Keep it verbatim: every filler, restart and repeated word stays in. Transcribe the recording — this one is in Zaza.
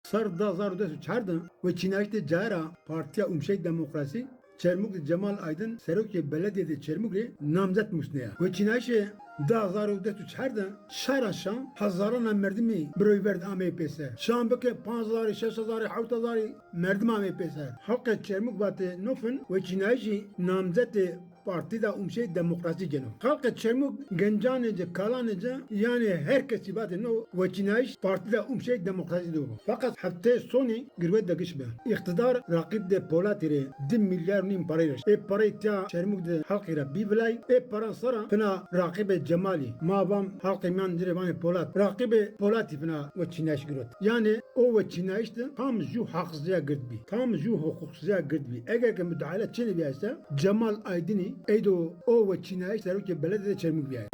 Serr di hazar û des û çar de weçînayîşê caye ra Partîya Umşeyî Demokrasî Çermûg de Cemal Aydin serokê beledîyê de Çermûg rê namzet musneya. Weçînayîşê di hazar û des û çar de şar ra şan hezarana merdimî bi royverd ameyî pêser. Şan bike panc hezarî, şeş hezarî, hewt hezarî merdim ameyî pêser. Xelqê Çermûg vatê no fin weçînayîşî namzetê Partîda Umşeyî Demokrasî geno. Xelqê Çermûg, gencanê ci, kalanê ci, yanî her kesî vatê no weçînayîş Partîda Umşeyî Demokrasî de bo. Feqet hefteyê sonî girwet de giş bi. Îqtîdar raqîb de Polatî rê di mîlyar û nîm parey ra. Ê parey tîya Çermûg de xelqî ra bî vilay. Ê paran sera fina raqîbê Cemalî. Ma vam xelqê mîyan ci rê vanê Polat. Raqîbê Polatî fina weçînayîş girot. Yanî o weçînayîş de tam jû haqsizîya gird bî. Tam jû huqûqsizîya gird bî. Eger ke mudaxele çinê bîyayse, Cemal Aydinî ey do o weçînayîş serokê beledîyê Çermûg bîyayê.